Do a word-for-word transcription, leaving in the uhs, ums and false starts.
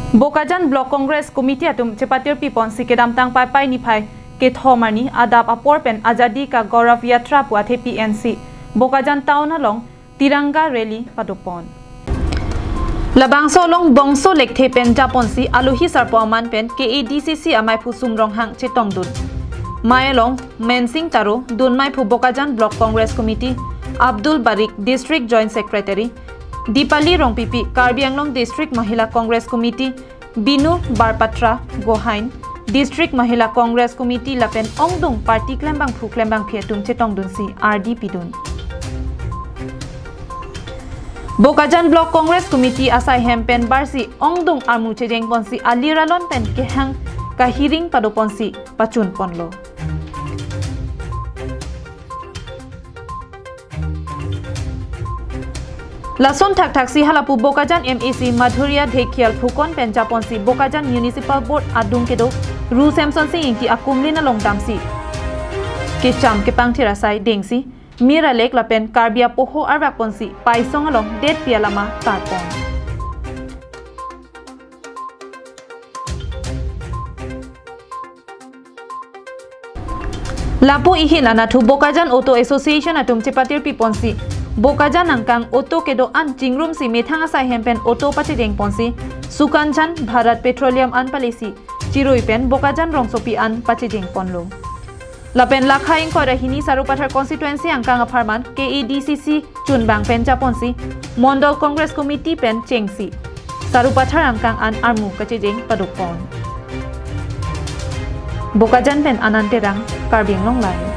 Bokajan Block Congress Committee atum chepatirpi ponsi kedamtang Paipai niphai kethom arni adap apor pen Azadi Ka Gaurav Yatra pu athepi ensi Bokajan Town along Tiranga Rally padopon. Labangso along bongso lekthe pen japonsi alohi sarpo aman pen K A D C C amaiphu Sum Ronghang chetongdun. Mai along Mensing Taro, dunmaiphu Bokajan Block Congress Committee, Abdul Barik, District Joint Secretary, Dipali Rongpipi, Karbi Anglong District Mahila Congress Committee, Binu Barpatra Gohain, District Mahila Congress Committee lapen ongdung party klembangphu klembangphi atum chetongdunsi ardi pidun. Bokajan Block Congress Committee asai hem pen barsi ongdung armu chejeng ponsi alir alon pen kehang kahiring padoponsi pachun ponlo. Lason thakthaksi halapu Bokajan M A C Madhurya Dhekhial phukon pen japonsi Bokajan Municipal Board adung kedo Ru Semson Sing Ingti akumlin along damsi kecham kepangthir asai dengsi mir alek lapen Karbi apoho arvak ponsi Paisong along detpi alama tarpon. Lapu ihin anatthu Bokajan Auto Association atum chepatirpi ponsi Bokajan angkang auto kedo-an chingrumsi methang asai hem pen auto pachejeng ponsi Sukanchan Bharat Petroleum an palesi chirui pen Bokajan rongsopi an pachejeng ponlo. Lapen lakha ingkoi ra hini Sarupathar constituency angkang apharman K A D C C chunbang pen japonsi Mondol Congress Committee pen chengsi Sarupathar angkang an armu kachejeng padopon. Bokajan pen Anand Terang, Karbi Anglong Live.